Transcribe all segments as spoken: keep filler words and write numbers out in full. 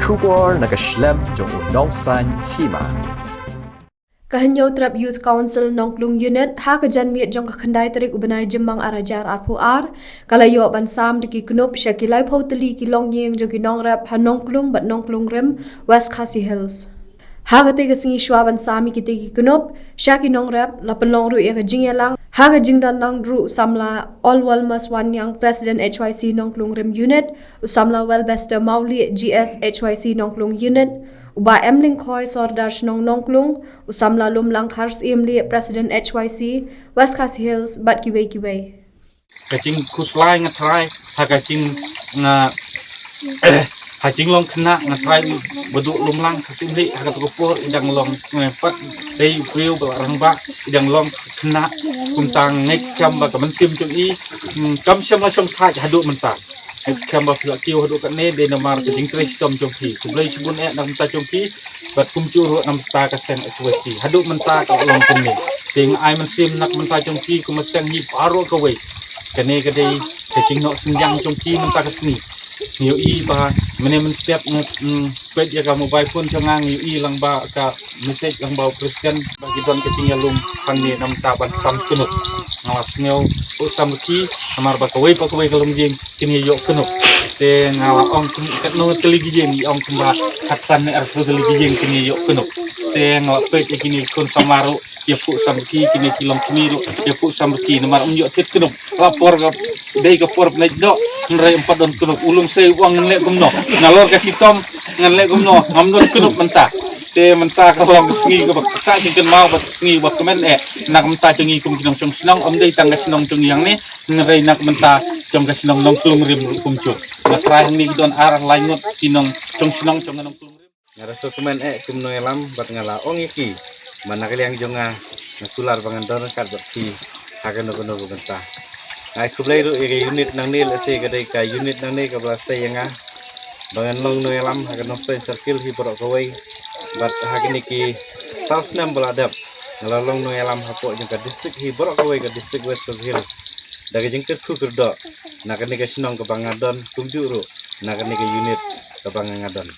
Khubor na ka shlem jong u nongsan hima. Ka Hynñiewtrep Youth Council Nongklung Unit ha ka janmiet jong ka khyndai tarik u bnai Jymmang ar hajar arphew ar ka la ïoh ban sam da ki knup sha ki laiphew tylli ki longïing jong ki nongrep ha Nongklung bad Nongklung Rim, West Khasi Hills. Ha katei ka sngi shuwa ban sam ïa kitei ki knup sha ki nongrep, la pynlong ruh ïa ka jingïalang ha ka jingdon lang ruh u samla Allwellmas Wanniang, President H Y C Nongklung Rim Unit, u samla Welbester Mawlieh, G S H Y C Nongklung Unit, u Bah M Lyngkhoi, Sordar Shnong Nongklung, u samla Lumlang Kharsyiem Lieh, President H Y C West Khasi Hills, bad kiwei kiwei. Ka jingkhuslai nga tharai ha ka jing, nga ha jinglong khynnah, nga tharai u Bah Lumlang Kharsyiem Lieh ha kato ka por i dang long, eh, pat dei u briew ba la rangbah, i dang long khynnah. Kumta nga ngeit skhem ba ka mynsiem jong i, mm, kam shym la shongthait haduh mynta. Ngeit skhem ba phi la kiew haduh katne dei namar ka jingtrei shitom jong phi. Khublei shibun eh na ka bynta jong phi bad kumjuh ruh na ka bynta ka seng H Y C. Haduh mynta ka la long kumne. Te nga ai mynsiem na ka bynta jong phi kum ka seng hi baroh kawei. Kane ka dei ka jingnoh synñiang jong phi mynta ka sngi. Nga ïohi ba mynne mynstep nga, mm, peit ïa ka mobile phone jong nga, nga ïohi lang ba ka message lang ba u president ba ki don ka jingïalum hangne na ka bynta ban sam knup. Nga la sngew u sam ki namar ba kawei pa kawei ka longïing kine ïoh knup. Te nga la ong kum katno tylli ki ïing i ong kumba khatsan ne arphew tylli ki ïing kine ïoh knup. Te nga la peit ïa kine khun samla ruh ïa phuh sam ki, kine ki longkmie ruh ïa phuh sam ki namar ym ïoh thied knup. La por ka dei ka por bnai doh hynrei ym pat don knup. U Lungsei u ong ngan leh kumno, nga lor ka shitom ngan leh kumno, ngam don knup mynta. Te mynta ka long ka sngi kaba sah jingkynmaw bad ka sngi ba kmen eh na ka bynta jong ngi kum ki nongshong shnong, ym dei tang ka shnong jong ngi hangne. Hynrei na ka bynta jong ka shnong Nongklung Rim ruh kumjuh. Nga tharai hangne ki don ar lai ngut ki nongshong shnong jong ka Nongklung Rim. Nga da sngewkmen eh kum nongïalam bad nga la ong ïa ki ba na ka liang jong nga nga kular ba ngan don ryngkat bad ki ha kano kano ka bynta. Nga ai khublei ruh ïa ka unit nangne, lehse ka dei ka unit nangne kaba la sei ïa nga ba ngan long nongïalam ha ka Nongstoiñ Circle hi baroh kawei. Bad ha kine ki saw snem ba la dep nga la long nongïalam hapoh jong ka district hi baroh kawei, ka district West Khasi Hills, da ka jingkyrkhu kyrdoh na kane ka shnong kaba nga don kumjuh ruh na kane ka unit kaba nga nga don.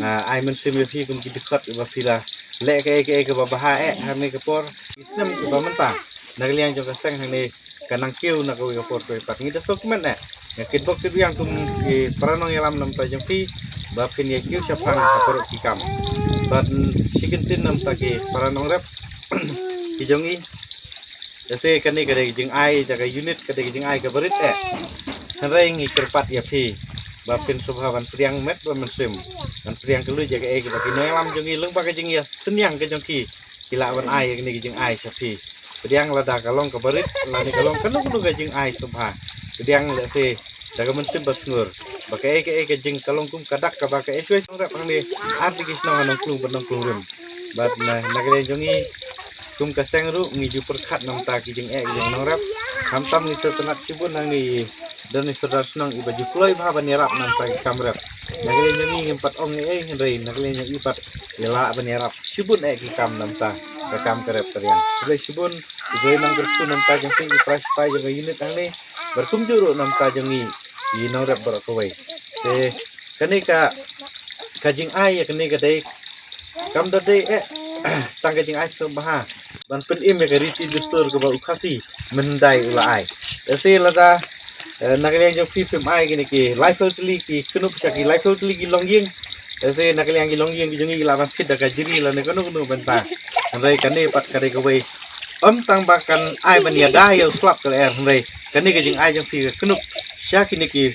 Nga ai mynsiem ïa phi kum ki dkhot ba phi la leh kaei kaei kaba bha eh ha kane ka por. Ki snem kiba mynta na ka liang jong ka seng hangne ka nang kiew na kawei ka por kawei pat. Ngi da sngewkmen eh, nga kitbok kitrwiang kum ki para nongïalam na ka bynta jong phi ba phin ïa kiew shaphrang ha baroh ki kam. Bad shi kyntien na ka bynta ki para nongrep ki jong ngi. Lehse kane ka dei ka jingai jong ka unit, ka dei ka jingai kaba rit eh. Hynrei ngi kyrpad ïa phi ba phin sngewbha ban pdiang met bad mynsiem, ban pdiang kylluid ïa kaei kaba ki nongïalam jong ngi lyngba ka jingïasynñiang ka jong ki ki lah ban ai ïa kane ka jingai sha phi. Pdiang lada ka long kaba rit lane ka long kano kano ka jingai, sngewbha pdiang lehse da ka mynsiem basngur ba kaei kaei ka jing ka long kum ka dak kaba ka H Y C nongrep hangne ar tylli ki shnong ha Nongklung bad Nongklung Rim. Bad na, na ka liang jong ngi kum ka seng ruh ngi ju pyrkhat na ka bynta ki jingeh ki jong nongrep. Khamtam ngi sngewtynnat shibun hangne don i Sordar Shnong iba ju kloi bha ban ïarap na ka bynta ki kam rep. Na ka liang jong ngi ngim pat ong ei ei hynrei na ka liang jong i pat i lah ban ïarap shibun eh ki kam na ka bynta ka kam ka rep ka riang. Khublei shibun, U Blei un nang kyrkhu na ka bynta jong phi ki para shipai jong ka unit hangne bad kumjuh ruh na ka bynta jong ngi ki nongrep baroh kawei. Te kane ka, ka jingai ïa kane ka dei kam da dei eh tang ka jingai sngewbha ban pynim ïa ka riti dustur kaba u Khasi mynhyndai u la ai. Lehse lada, eh, na ka liang jong phi phim ai kine ki laiphew tylli ki knup sha ki laiphew tylli ki longïing, lehse na ka liang ki longïing ki jong ngi ki lah ban thied da ka jri lane kano kano bynta. Hynrei kane pat ka dei kawei, ym tang ba kan ai ban ïada ïa u slap ka lyer, hynrei kane ka jingai jong phi ka knup sha kine ki,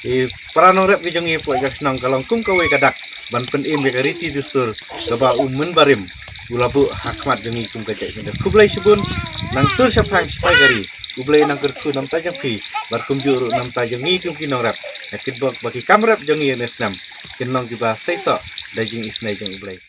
ki para nongrep ki jong ngi hapoh jong ka shnong ka long kum kawei ka dak ban pynim ïa ka riti dustur kaba u mynbarim u la buh ha khmat jong ngi kum ka jaitbynriew. Khublei shibun, nang tur shaphrang shipai ka ri. U Blei un nang kyrkhu na ka bynta jong phi bad kumjuh ruh na ka bynta jong ngi kum ki nongrep. Nga kitbok ba ki kam rep jong ngi ïa kane ka snem kin long kiba seisoh da ka jingisynei jong U Blei.